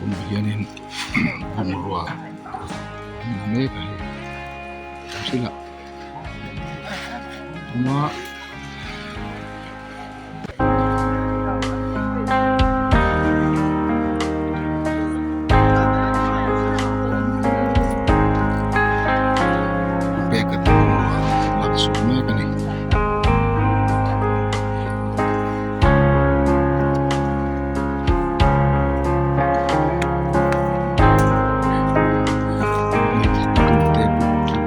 Tunah hianin bungrua an la mek a hei kan hrilh a tuma. Peka te bungrua lak chhuah mek a ni. Tute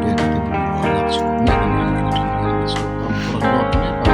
peka te bungrua lak chhuah mek a ni a in atang hian a chhuak a motor an load mek a.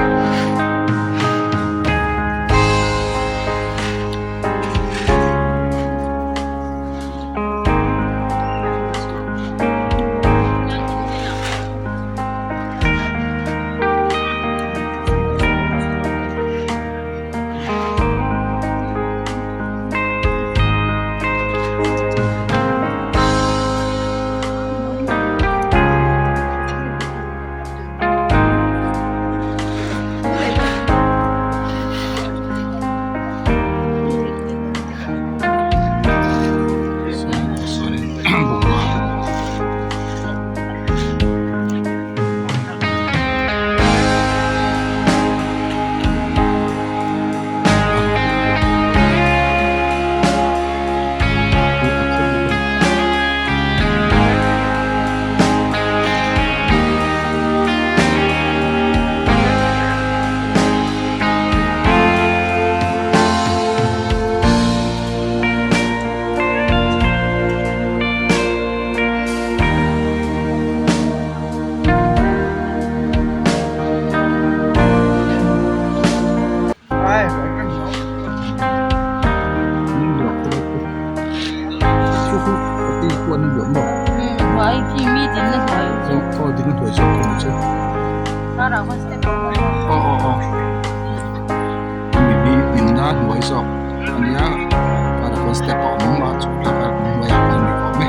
Step a awm a chhuk thlak a hnuaiah khan mi awm e.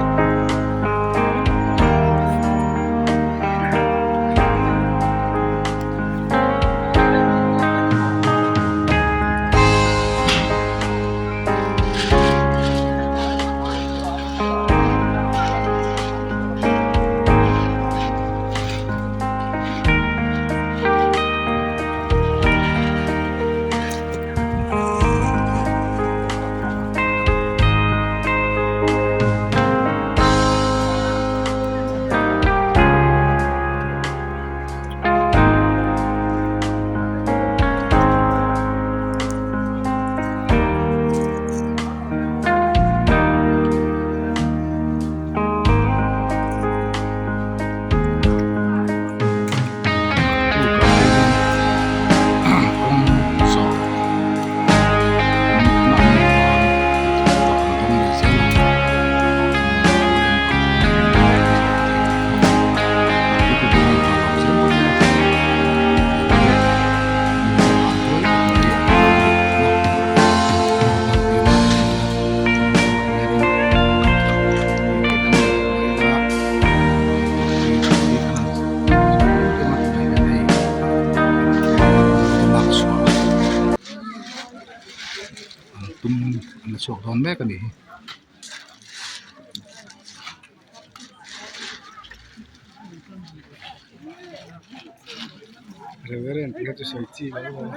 An tum an la chhuak dawn mek a ni hi. Reverend tih kha chu sawi chi lo a.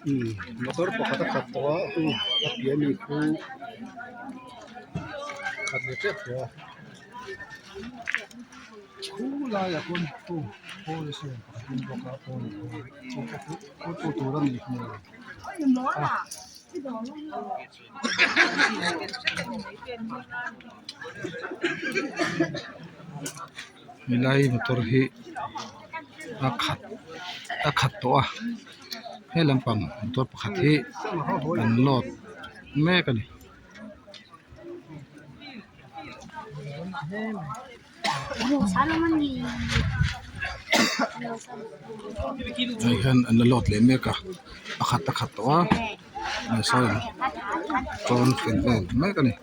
Umm motor pakhat a khat tawh a u a piah ami khu khat leh tep tawh a khu laiah khawn aw pawl sawn pakhat a awm bawk a pawl chu pawh tur a nih hmel a. Helai motor hi a khat a khat tawh a he lampang motor pakhat hi an load mek a ni. Hei hian an la load leh mek a a khat a khat tawh a saw trawn ken vel mek a ni.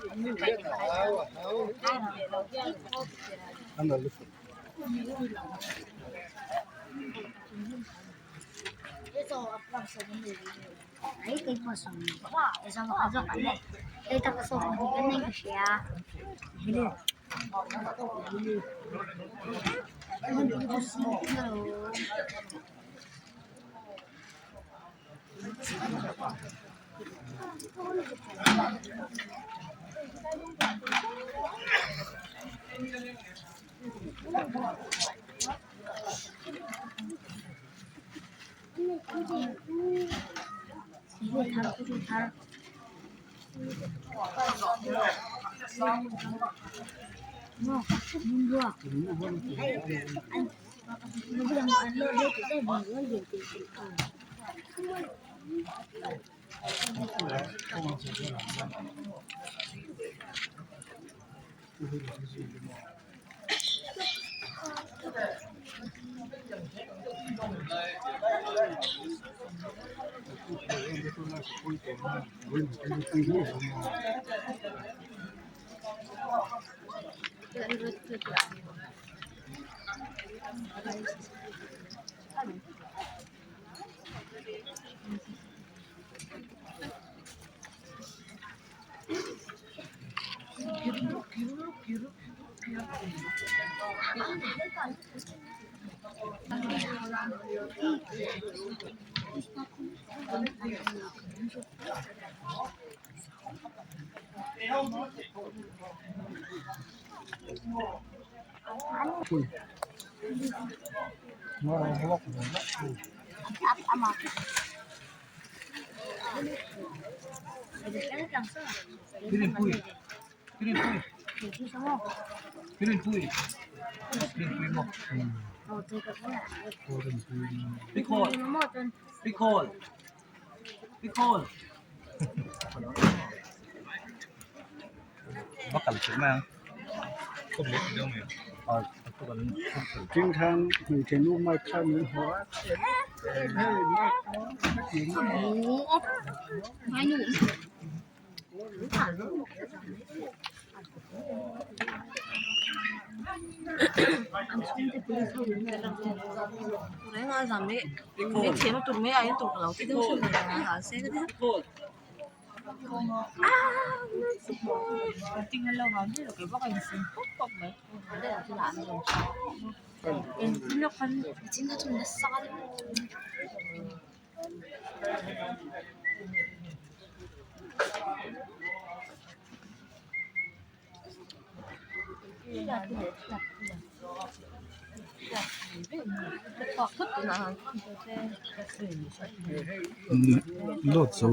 Load zo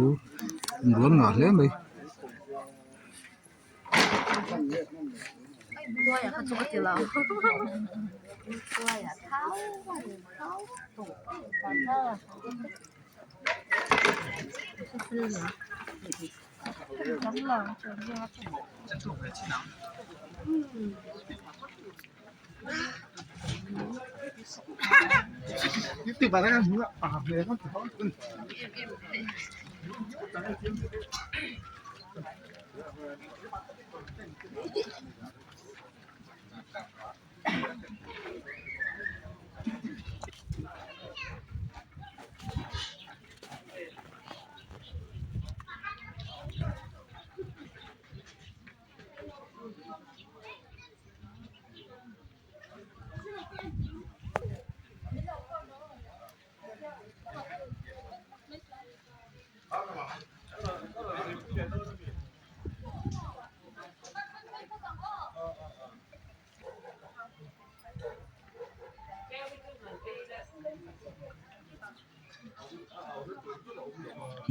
rual ngah hle mai.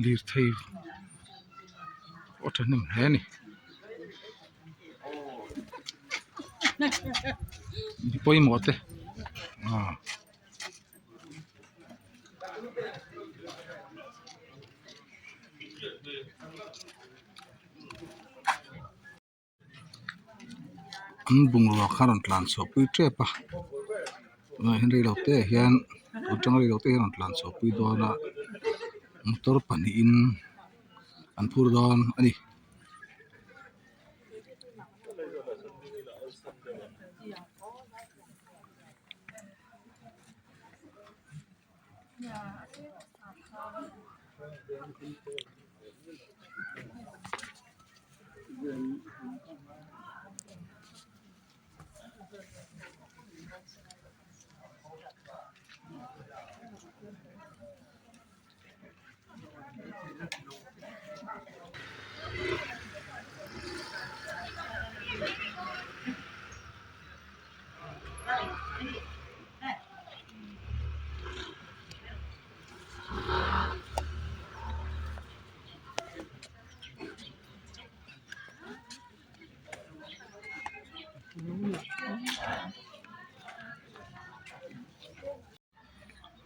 Lirthei pawh a thahnem hle a ni mi pawimawh te aw. An bungrua kha a rawn tlan chhuah pui tep a tunah hian reilote ah hian tun atanga reilote hian a rawn tlan chhuah pui dawn a motor pahnihin an phur dawn a ni.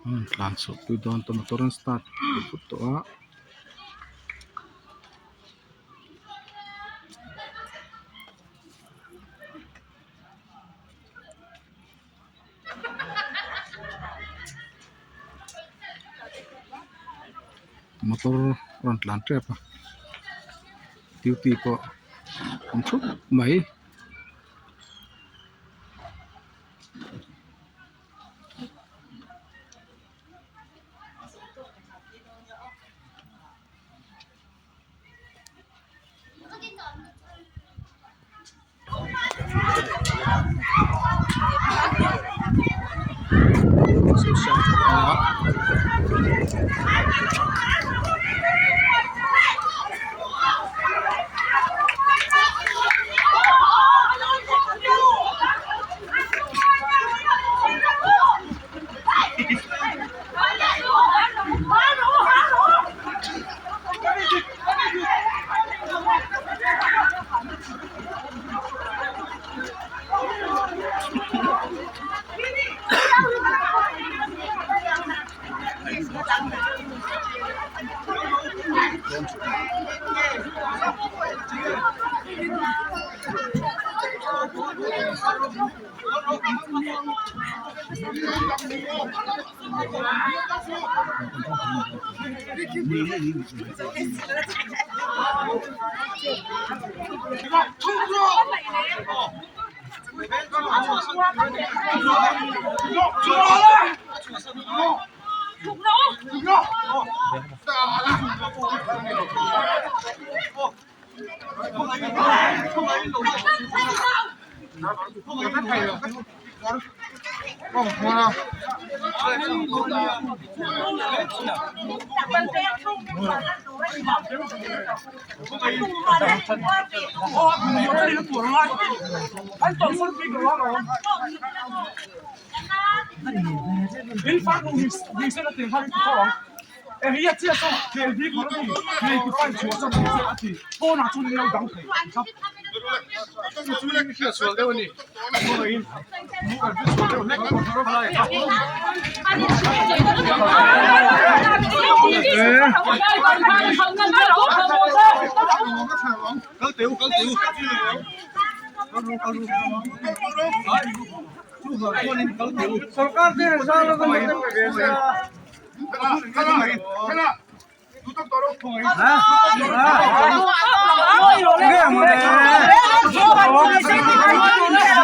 An rawn tlan chhuah pui dawn ta motor an start vut tawh a. Motor a rawn tlan tep a duty pawh an thup mai.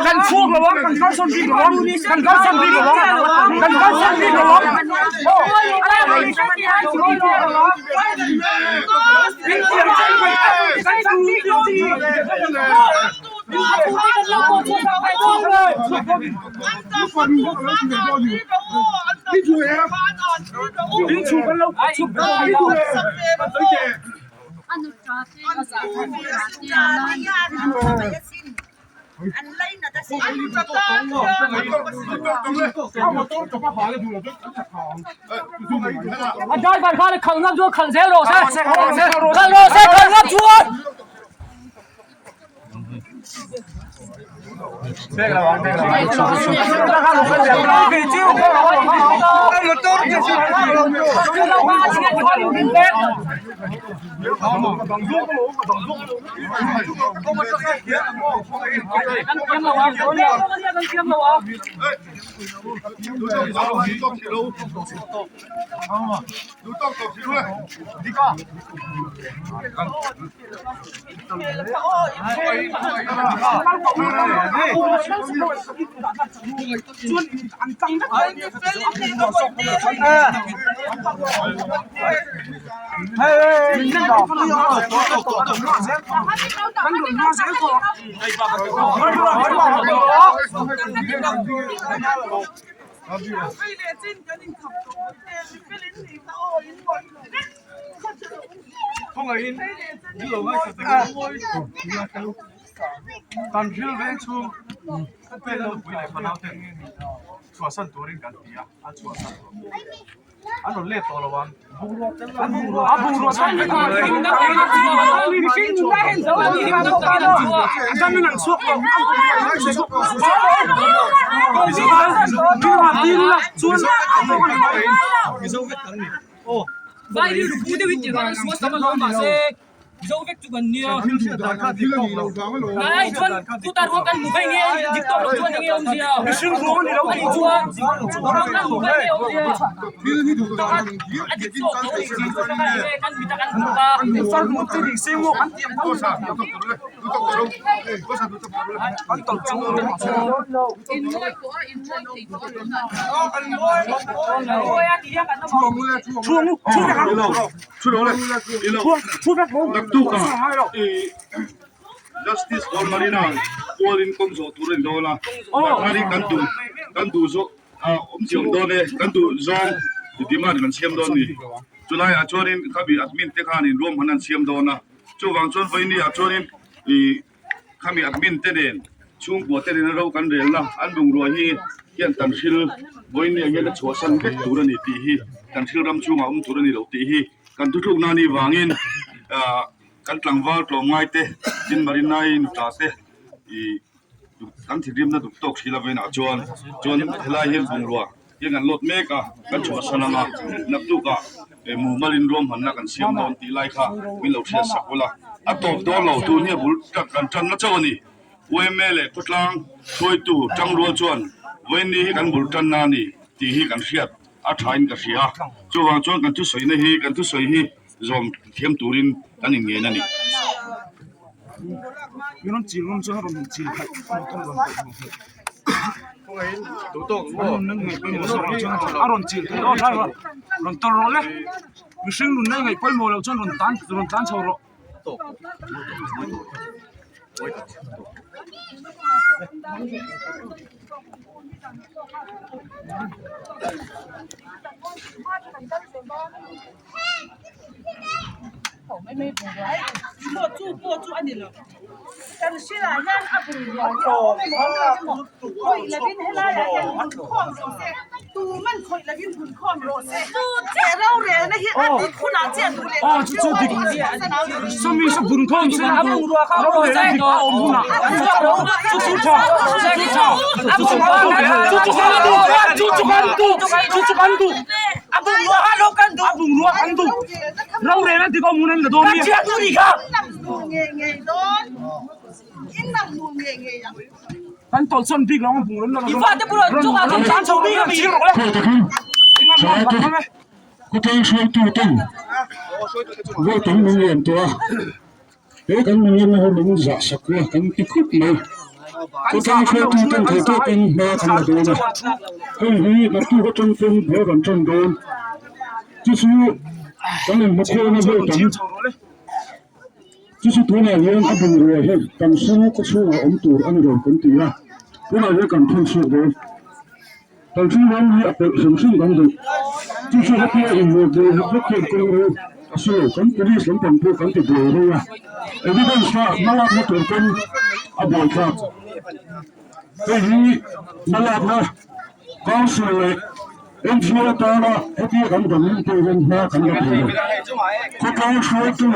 Kan chhuak lo ang kan kalsawn bik lo ang kan kalsawn bik lo ang kan kalsawn bik lo ang A driver khan khalh ngam chuan khalh zel rawh se khalh rawh se khalh ngam chuan. Kan thil veng chhung pen lo pui leh fanau ten chhuahsan turin kan ti a, an chhuahsan tawh. An rawn let tawh lo ang. A bungrua tan Mizo vek chu kan nia. Nai chuan chuta ruang kan hmu phei nge dik tawk lo chuan enge awmzia. Mihring ruang a ni lo Ani chuan ruang kan hmu phei nge awmzia. A dik tawk lo ni chi chu kan nge kan mit a kan hmu ta. Justice for Marina pualin kawng zawh tur a ni dawn a, Thari kan duh kan duh zawh awmzia awm dawn e, kan duh zawng demand kan siam dawn a ni. Chulaiah chuanin khami admin te khanin ruahman an siam dawn a, chuvang chuan vawinia chuanin ih khami admin te nen chhungkua te nena ro kan relna an bungrua hi hian tan hril vawinia hian a chhuahsan vek tur a ni tih hi kan hril ram chhungah awm tur a ni lo tih hi kan thuthlukna a nih vangin ah kan tlangval tlawmngai te tin Marinai nuta te ih kan thinrimna duh tawk hril avengah chuan chuan helai hian bungrua hi kan lawt mek a kan chhuahsan ang a naktukah mumalin ruahmanna kan siam dawn tih lai kha min lo hriat sak ula a tawp dawn lo tun hi a bul kan tanna chauh a ni UMA leh khawtlang hruaitu tangrual chuan vawiinni hi kan bul tanna a ni tih hi kan hriat a thain ka hria chuvang chuan kan thusawina hi kan thusawi hi zawm thiam turin kan inngen a ni. A rawn chil thei aw driver rawn tawlh rawh le mihring nunna i ngaih pawimawh loh chuan rawn tan rawn tlan chho rawh. Aw chu chu dik sawmi saw bun khawm se a rorel dik a awm hunah chu chu tha chu chu tha chu chu kan duh chu chu kan duh chu chu kan duh chu chu kan duh a bungrua kan duh rorel a dik a awm hun an la dawn nia. Kan tawlh sawn bik lo ang bungraw an la rawn rawn tlan chho bik a mi rawh le. Khawtlang hruaituten vote an min lian tawh a, he kan min lianna hi min zah sak a kan ti khawp mai. Khawtlang hruaituten theihtawpin hma kan la dawn a, hei hi naktuk atang pawn hma kan tan dawn. Chu chu kan inhmukhawlna vote an. Chu chu tunah hian a bungrua hi kan hring khaw chhungah awm tur a ni lo kan ti a, tunah hian kan thun chhuak dawn. Kan hring ram hi a pelh hrim hrim kan duh. Chu chu hetia inhmuh buai hek vek hian kawng ro a si lo, kan police lampang pawh kan ti buai rei a, evidence kha hmalakna tur pawn a buaithlak. Hei hi hmalakna council leh NGO atana hetia kan dam pawh hian hma kan la thei lo. Khawtlang hruaitu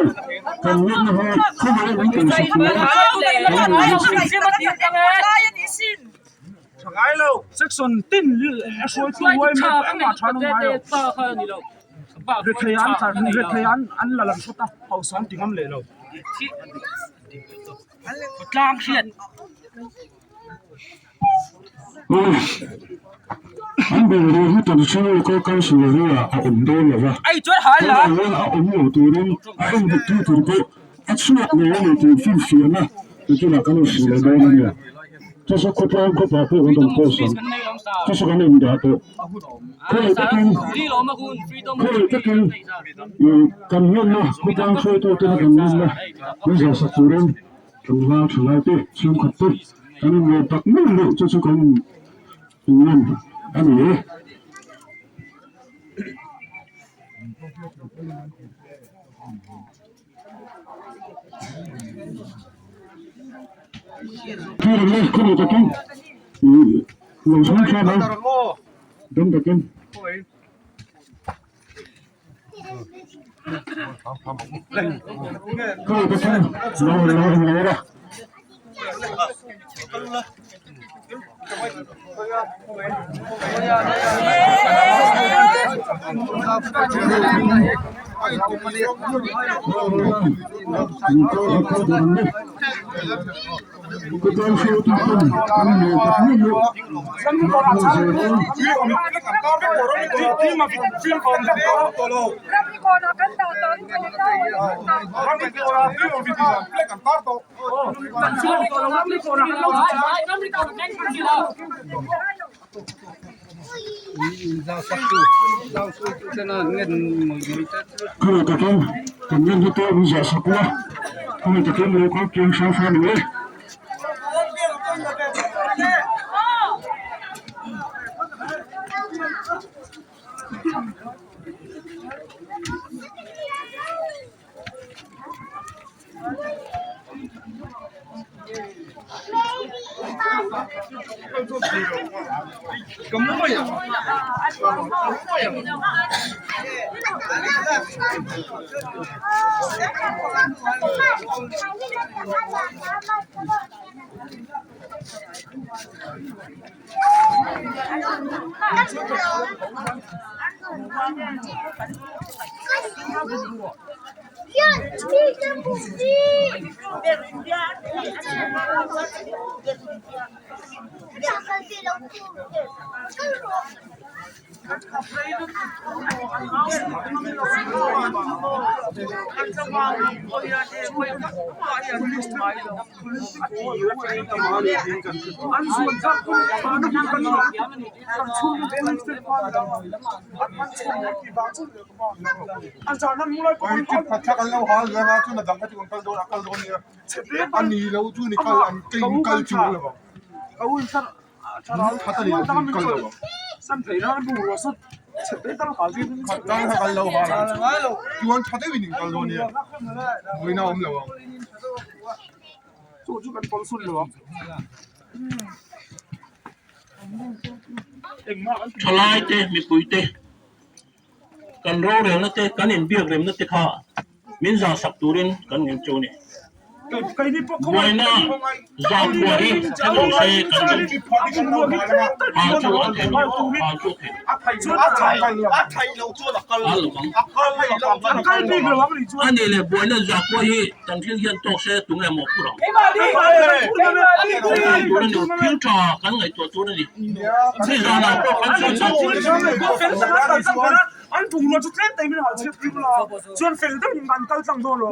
kan ngenna hi khawvel min tumsak tur kan ni a. Section tin a hruaitu huai mai pawh engmah tha an awm ngai lo. Rethei an rethei an an la lang hrawt a, hausa an ti ngam leh lo. Khawtlang hriat. An bungrua hi traditional local council area a awm dawn lo va, tunah hian a awm lo turin a endik tu tur pawh a chhuak ngei a ni tih finfiahna tunah kan inhrilh leh dawn a nia. Chu chu khawtlang khawpa pawh kan rawn post ang. Chu chu kan indah tawh. Khawi takin khawi takin kan ngenna khawtlang hruaitute kan ngenna min zahsak turin kan hla thalai te chhungkhat te kan inngeih tak meuh meuh chu chu kan inngen a ni e. Khawi takin lo chhung hram a dam takin. Khawi takin lo lo lo la. Khawi takin kan ngen hi te an ziah sak a, khawi takin lo kal kiang hrang hrang ang e. Thalai te mipui te kan rorelna te kan inbiak remna te kha min zahsak turin kan ngen chu a ni. Buaina zahphuah hi a lo se kan duh. Hal chu a thei lo, hal chu a thei lo. Hal lo ang. A nih leh buaina zahphuah hi kan thil hian tawk se tunge mawh phur ang? Kan tur a ni, thil tha kan ngaihtuah tur a ni. Nizanah pawh kan sawi tawh.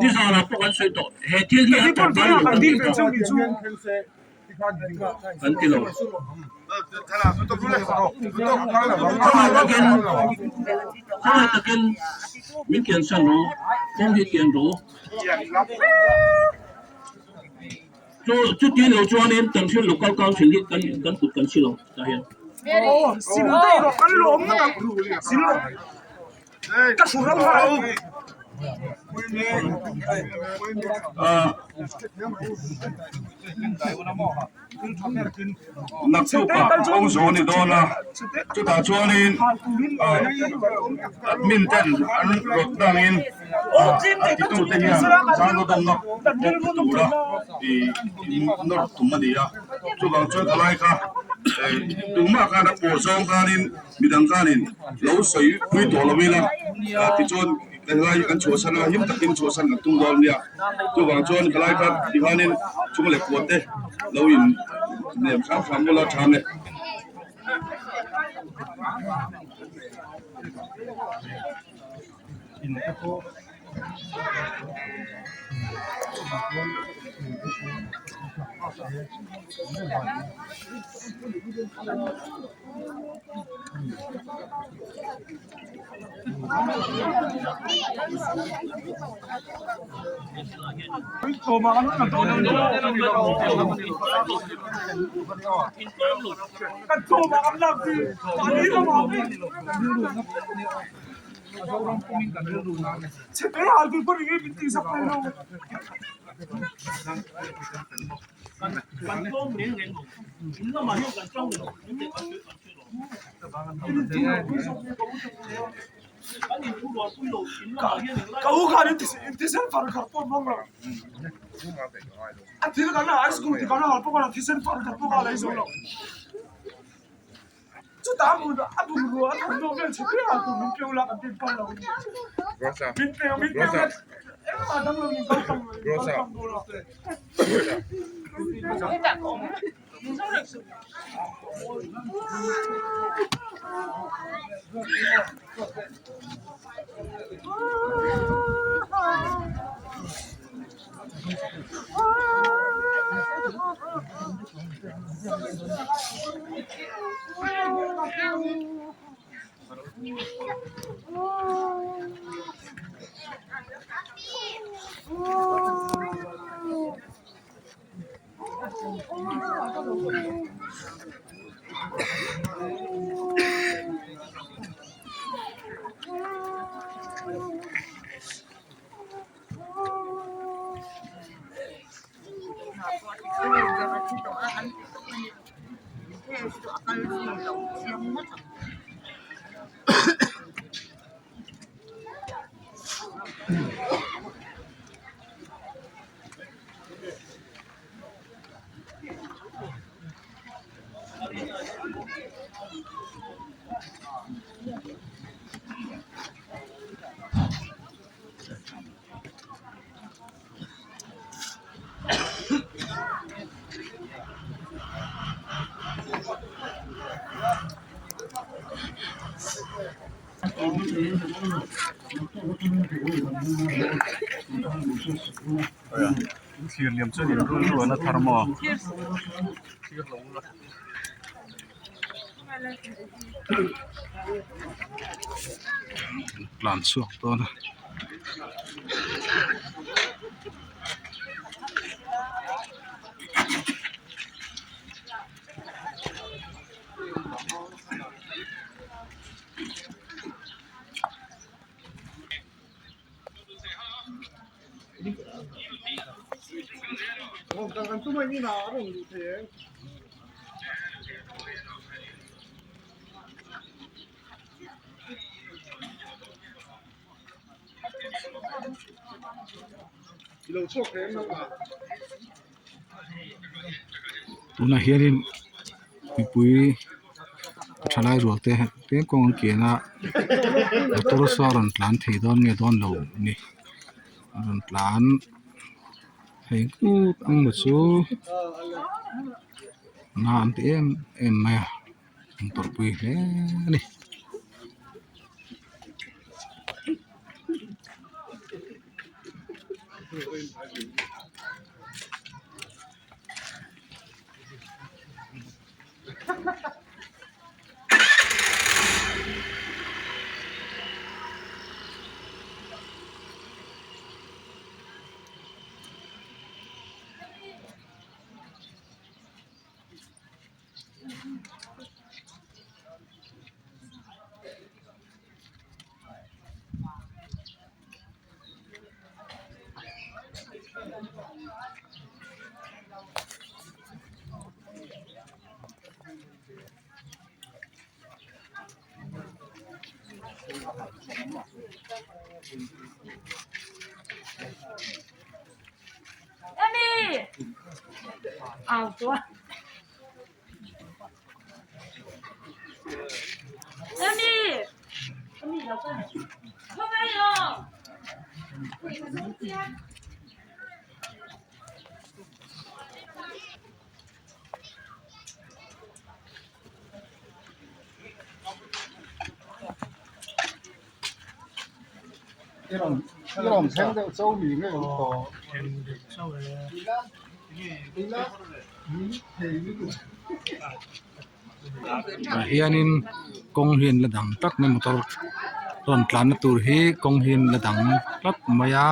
Nizanah pawh kan sawi tawh, he thil hi a tawp dawn lo kan tih kha kan ti lo. Khawngaih takin min kiansan rawh, kawng hi kian rawh. Chu chuti lo chuanin kan thil local council hi kan kan kut kan si lo tah hian. Naktukah kawng zawh a ni dawn a, chutah chuanin admin ten an rawt dangin a titute hian zangdawdawmna pawh pe tura ih nawr tum a ni a, chuvang chuan thalai kha tumah khan a pawh zawng khanin midang khanin lo sawi pui tawh lo ila tichuan helai hi kan chhuahsan a him takin chhuahsan kan tum dawn nia chuvang chuan helai kha tikhanin chung leh kua te lo in nem hram hram ula tha mek. Thir liam chuan in rilru a na thar maw? Tlan chhuak dawn a. Tunah hianin mipui thalai rual te tlem kawng an kian a motor saw a rawn tlan thei dawn nge dawn lo ni a rawn tlan thei ngut ang maw chu na an ti em em mai a an tawrhpui hle a ni. Tah hianin kawng hi an la dang tlat mai motor rawn tlanna tur hi kawng hi an la dang tlat mai a.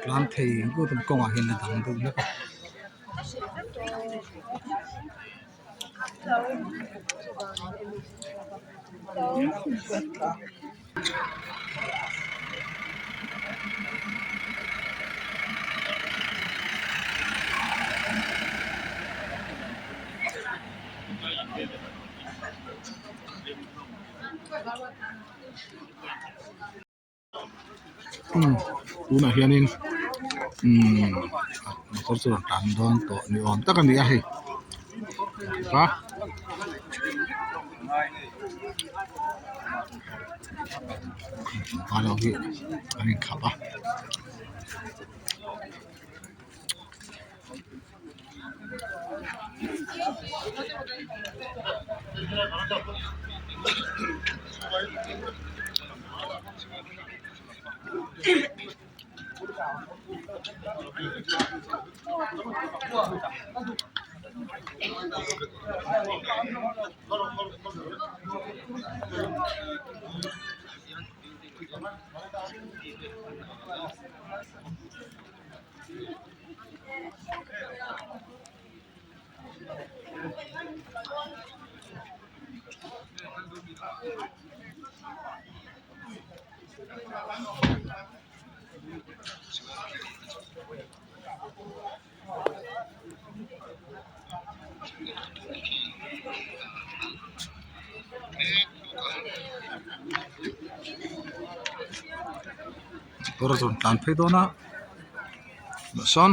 Tlan thei lut ang kawngah hian a dang deuh hlek a. Tunah hianin motor chu rawn tlan dawn tawh ni awm tak a ni a hei a. Tlangval ho hi an inkhap a. Motor a rawn tlan phei dawn a tah sawn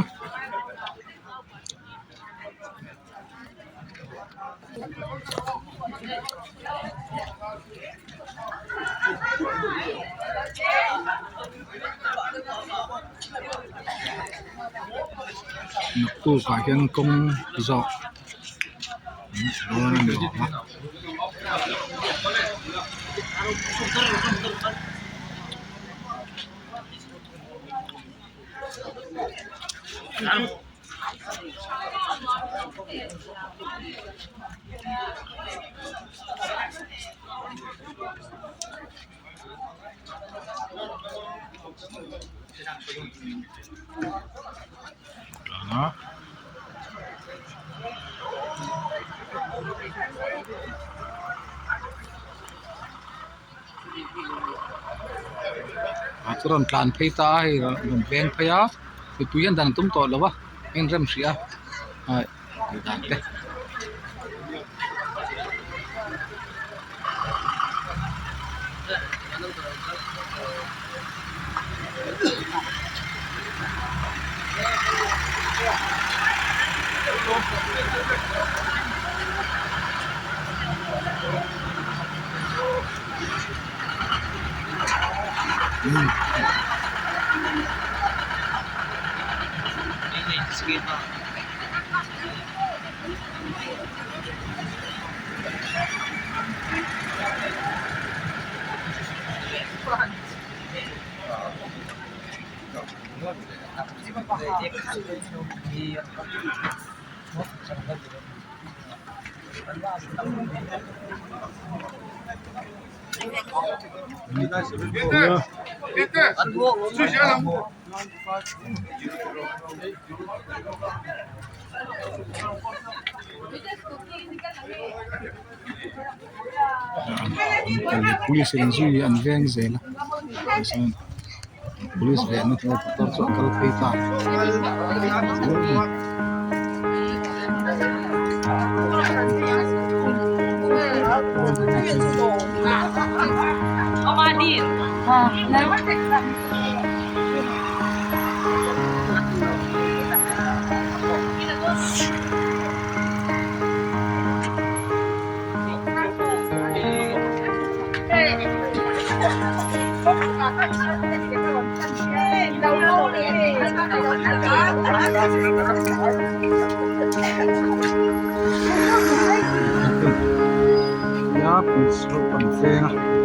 naktuk ah hian kawng zawh an ti dawn a ni awm a. A rawn tlan phei ta a hei rawn veng phei a mipui hian dan an tum tawh lo a a inrem hrih a ah tih dan te. Police in zui an veng zel a police venna motor chu a kal phei ta. Nia police ho an veng a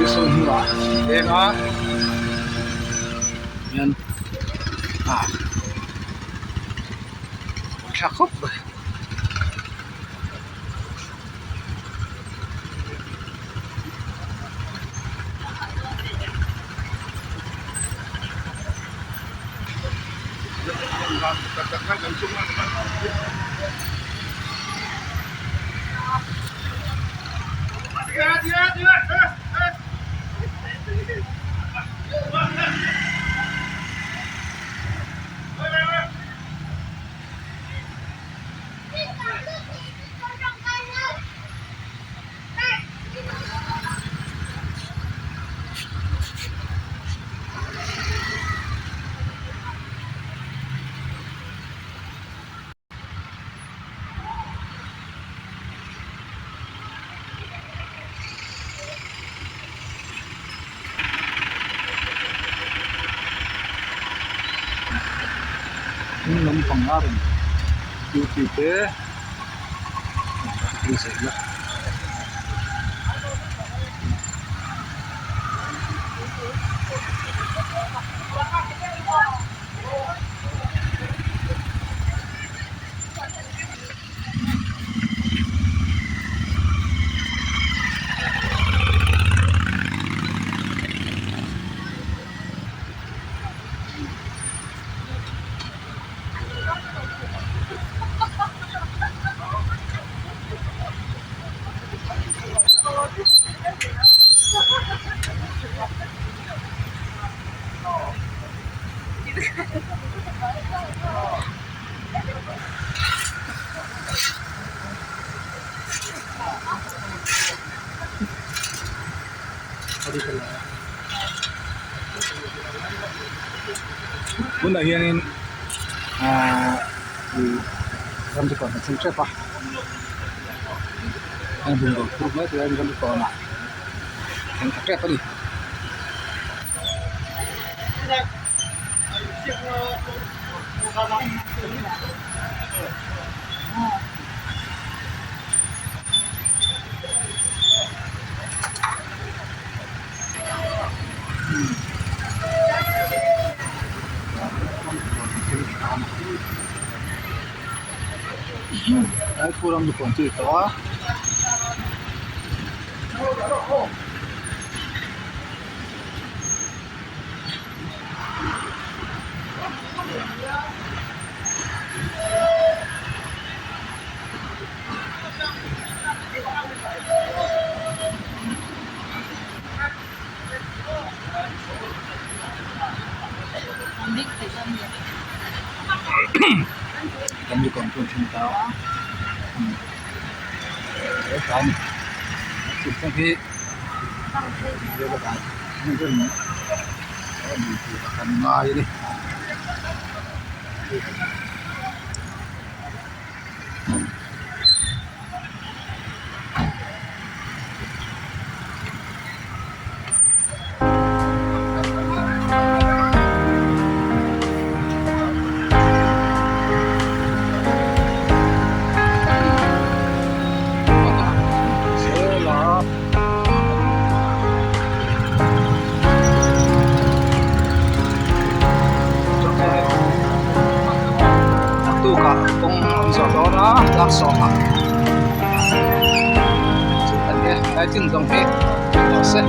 Police ho hnungah an leng a hian ah tha khawp mai. Hnung lampang a rawn duty te incheina. Tunah hianin ahh ih ram te kawn a thleng tep a heng bungraw phur mai tur hian ram kawnah a thleng ta tep a ni. Raipur ram dukhan chu a ni tawh a. Kan dukhan chu an thleng ta a he ta a ni kan ngai a ni. Naktukah kawng an zawh dawn a dar sawmah chu kan nia tlai chin zawng hi rawh se.